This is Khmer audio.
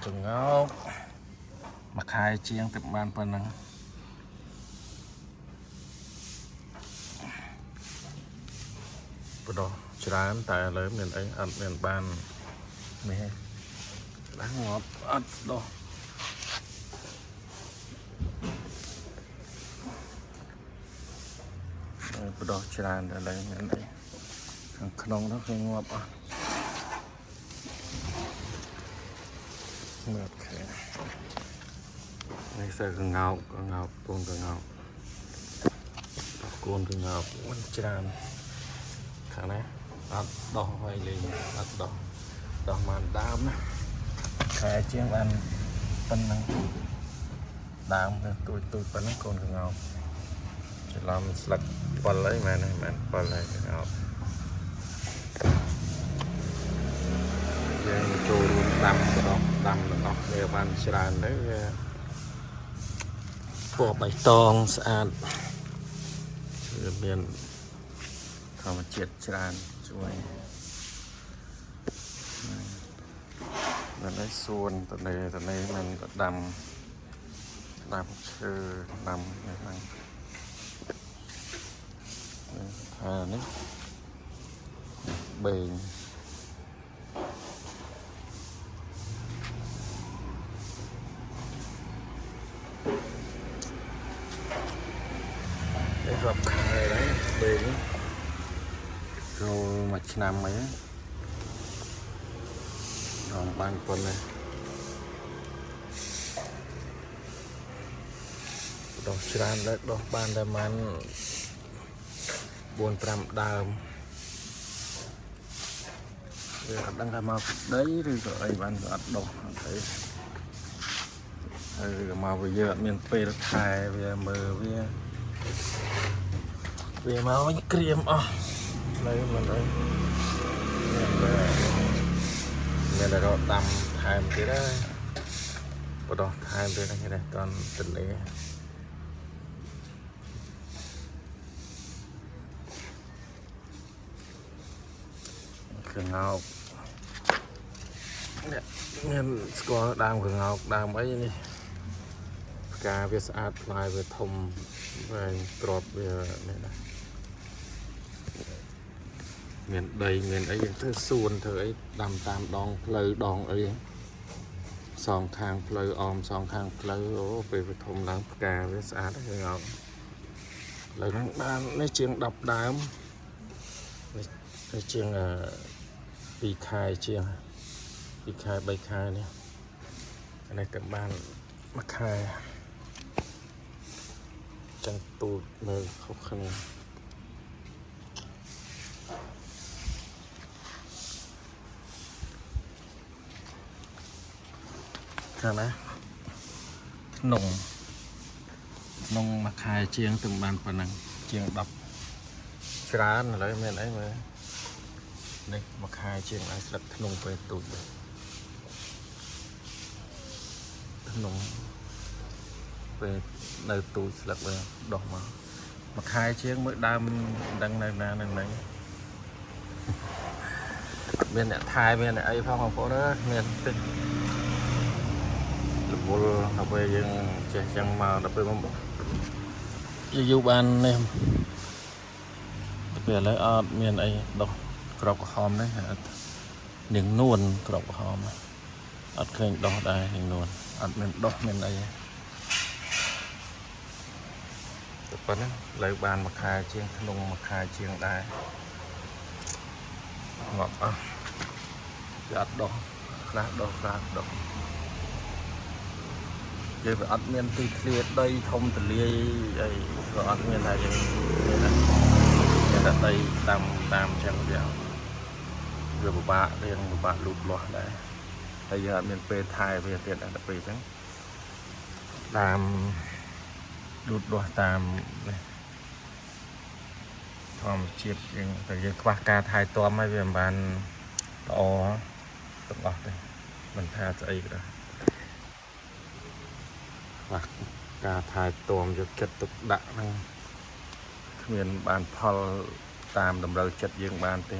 ក្ងោកមួយខែជាងទៅបានប៉ុណ្ណឹងបដោះច្រើនតែឥឡូវមានអីអត់មានបាននេះទេខ្លះងាប់អត់ដោះបដោះច្រើនតែឥឡូវមានអីខាងក្នុងនោះគេងាប់អស់មើលខែនេះសើក្ងោកក្ងោកកូនក្ងោកកូនក្ងោកមិនច្រើនខាងណាអត់ដោះហើយលេងអត់ដោះដោះបានដើមណាខែជាងបានប៉ុណ្ណឹងដើមទៅទូចទូចប៉ុណ្ណឹងកូនក្ងោកច្រឡំស្លឹកប៉ុលអីមែនទេមែនប៉ុលហើយក្ងោកយើងចូលរួមដាំបដោះដាំទាំងអស់គ្នាបានច្រើនទៅវាពណ៌បៃតងស្អាតវាមានធម្មជាតិច្រើនជួយនៅនេះសួនតនេតនេมันក៏ដាំដាំឈើដាំនេះហ្នឹងថានេះបេងនេះរាប់ខែដែរបេងចូលមួយឆ្នាំអីដល់បានប៉ុណ្ណេះដោះច្រើនដែរដោះបានតែប៉ុន្មាន4 5ដើមវាអត់ដឹងថាមកពីដីឬក៏អីបានក៏អត់ដោះអត់អីហើយក៏មកវាយើងអត់មានពេលថែវាមើលវាវាមកវិញក្រៀមអស់នៅមិនអីមានតែមានតែរកដាំថែមទៀតហើយបដោះថែមទៀតហ្នឹងគេតន់ទន្លេក្ងោកនេះមានស្គាល់ដើមក្ងោកដើមអីនេះផ្កាវាស្អាតផ្លែវាធំវែងក្របវានេះណាមានដីមានអីយើងធ្វើសួនធ្វើអីដាំតាមដងផ្លូវដងអីសងខាងផ្លូវអមសងខាងផ្លូវអូពេលវាធំឡើងផ្កាវាស្អាតក្ងោកឥឡូវហ្នឹងបាននេះជាង10ដើមនេះនេះជាង2ខែជាង2ខែ3ខែនេះអានេះទៅបានមួយខែចឹងទូចមើលខុសគ្នាខាងណាក្នុងក្នុងមួយខែជាងទៅបានប៉ុណ្ណឹងជាង10ច្រើនឥឡូវមានអីមើលនេះមួយខែជាងឲ្យស្លឹកធ្នង់ពេលទូចធ្នង់ពេលនៅទូចស្លឹកវាដោះមកមួយខែជាងមើលដើមមិនដឹងនៅណានៅណីអត់មានអ្នកថែមានអ្នកអីផងបងប្អូនអើយមានតិចរវល់ដល់ពេលយើងចេះចឹងមកដល់ពេលមកយូរៗបាននេះដល់ពេលឥឡូវអត់មានអីដោះក្របក្រហមនេះអត់នាងនួនក្របក្រហមអត់ឃើញដោះដែរនាងនួនអត់មានដោះមានអីតែប៉ុណ្ណាឥឡូវបានមួយខែជាងក្នុងមួយខែជាងដែរងាប់អស់វាអត់ដោះខ្លះដោះខ្លះដោះយើងវាអត់មានទីធ្លាដីធំទលាយអីក៏អត់មានដែរយើងមានតែមានតែដីតាមតាមចឹងវាវាពិបាករៀងពិបាកលូតលាស់ដែរហើយយើងអត់មានពេលថែវាទៀតដល់ពេលចឹងតាមលូតលាស់តាមនេះធម្មជាតិយើងតែយើងខ្វះការថែទាំហើយវាមិនបានល្អទាំងអស់ទេមិនថាស្អីក៏ដោយខ្វះការថែទាំយកចិត្តទុកដាក់ហ្នឹងគ្មានបានផលតាមតម្រូវចិត្តយើងបានទេ